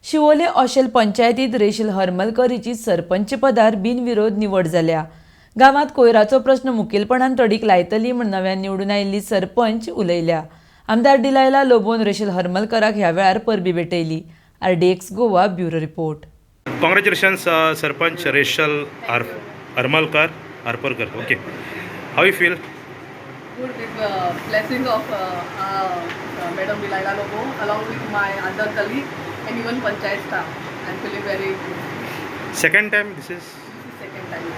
शिवोले ओशेल पंचायतीत रेशील हरमलकर हिची सरपंच पदार बिनविरोध निवड जाल्या. गांवांत कोयराचो प्रस्न मुखेलपणान तडीक लायतली म्हूण नव्यान निवडून आयिल्ली सरपंच उलयल्या. आमदार डिलायला लोबोन रेशील हरमलकराक ह्या वेळार परबी भेटयली. RDX Goa bureau report. Congratulations, Sarpanch Rachel Armalkar, Arparkar. Okay. How you feel? Good, with the blessing of Madam Delilah Lobo, along with my other colleague and even panchayat staff. I'm feeling very good. Second time this is? This is second time.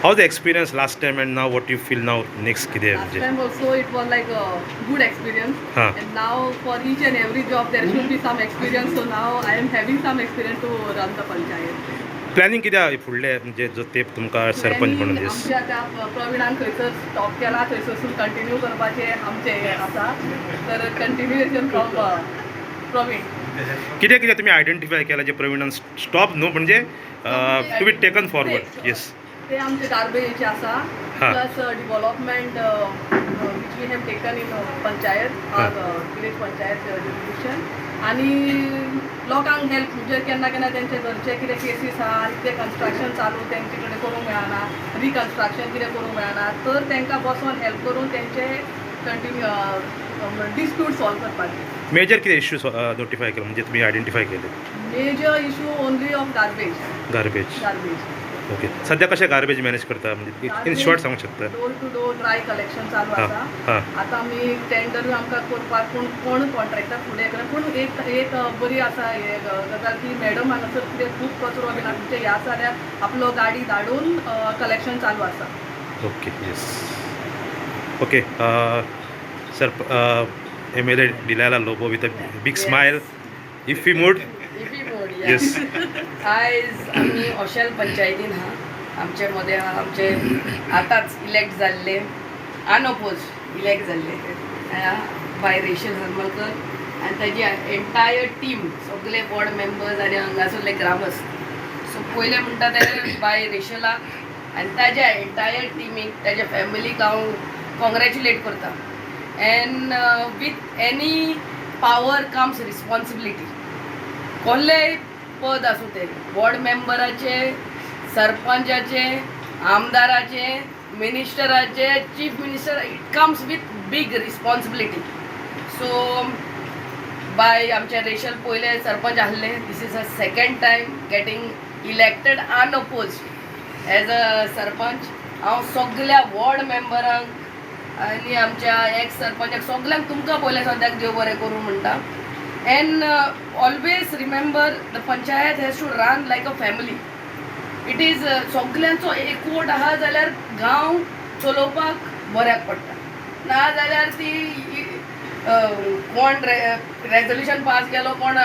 How's the experience last time and now, what you feel now next कितें Last म्हणजे? Time also it was like a good experience. Huh. And now for each and every job there should be some experience. So now I am having some experience to run the panchayat. Planning कितें आहा फुडले, म्हणजे जो तेप तुमकां सरपंच म्हणून Planning दीस? आमच्या त्या प्रवीणान खंयसर स्टॉप केला थंयसरसून कंटिन्यू करपाचें आमचें हें आसा, तर कंटिन्युएशन फ्रॉम प्रवीण. कितें कितें तुमी आयडेंटिफाय केलां जे प्रवीणान स्टॉप न्हू, म्हणजे to be taken forward, yes? ते आमचे गार्बेज आसा, हा. Plus development which we have taken in panchayat हा. ऑर विलेज पंचायत जुरिस्डिक्शन, आनी लोकांक हेल्प, म्हणजे केन्ना केन्ना तेंचे घरचे कितें केसीस आहा आनी ते कन्स्ट्रक्शन चालू तेंचे कडेन करूंक मेळना, रिकन्स्ट्रक्शन कितें करूंक मेळना, तर तेंकां बसोन हेल्प करून तेंचे कंटिन्यू डिस्प्यूट सॉल्व करपाचे. मेजर कितें इश्यू नोटिफाय केला, म्हणजे तुमी आयडेंटिफाय केले? Major issue only of garbage. Garbage. Garbage. Okay, सध्या कशें गार्बेज मॅनेज करता, म्हणजे इन शॉर्ट सांगूंक शकता? Door to door dry collection चालू आसा. आतां आमी टेंडरूय आमकां करपाक, पूण कोण कॉन्ट्रॅक्टर फुडें येना. पूण एक एक बरी आसा हे गजाल की मॅडम हांगासर कितें खूब कचरो बीन आसा तुमचे ह्या जाल्यार आपलो गाडी धाडून कलेक्शन चालू आसा. Okay, yes, okay. Sir, MLA Delilah Lobo with a big smile, iffy mood. Iffy mood, yeah. Yes. आयज आमी ओशेल पंचायतीन आहा. आमचे मदें आहा आमचे आतांच इलेक्ट जाल्ले, अनओपोज इलेक्ट जाल्ले बाय रेशल हरमलकर आनी ताजी एंटायर टीम, सगळे वॉर्ड मेंबर्स आनी हांगासरले ग्रामस्थ. सो पयलें म्हणटा ते बाय रेशलाक आनी ताज्या एंटायर टिमीक, ताज्या फॅमिलीक हांव कॉंग्रेच्युलेट करता. And with any power comes responsibility. कसलेंय पद आसूं, तें वॉर्ड मेंबराचें, सरपंचाचें, आमदाराचें, मिनिस्टराचें, chief minister, it comes with big responsibility. So by आमचे रेशल पयले सरपंच आहले, this is a second time getting elected unopposed as a sarpanch. हांव सगल्या वॉर्ड मेंबरांक आनी आमच्या एक्स सरपंचाक, सगल्यांक, तुमकां पयलें सद्याक देव बरें करूं म्हणटा. And always remember, the panchayat has to run like a family. It is सगल्यांचो एकवट आहा जाल्यार गांव चलोवपाक बऱ्याक पडटा, ना जाल्यार ती कोण रेजोल्युशन पास केलो, कोण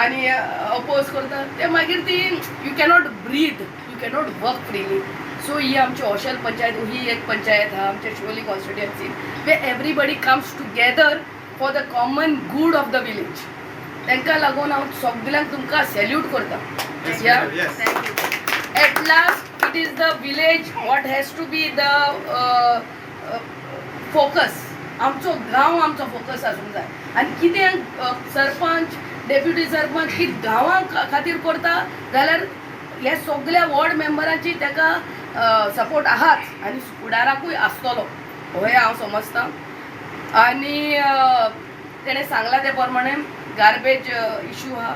आनी अपोज करता, ते मागीर ती you cannot breathe, you cannot work freely. So ही आमची ओशेल पंचायत ही एक पंचायत आहा आमच्या Siolim कॉन्स्टिट्युएन्सीन where everybody comes together for the common good of the village. तांकां लागून हांव सगल्यांक तुमकां सॅल्यूट करता. Yeah. At last it is the village what has to be the focus. आमचो गांव आमचो फोकस आसूंक जाय आनी कितें सरपंच, डेप्युटी सरपंच की गांवां खातीर करता जाल्यार हे सगल्या वॉर्ड मेंबरांची ताका सपोर्ट आहाच आनी फुडाराकूय आसतलो हें हांव समजता. आनी तेणें सांगलां ते प्रमाणे गार्बेज इशू आहा,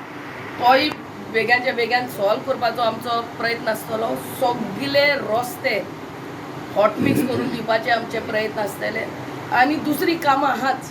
तोय बेगानच्या बेगान सॉल्व करपाचो आमचो प्रयत्न आसतलो. सगले रस्ते हॉट मिक्स करून दिवपाचे आमचे प्रयत्न आसतले आनी दुसरी कामां आहाच.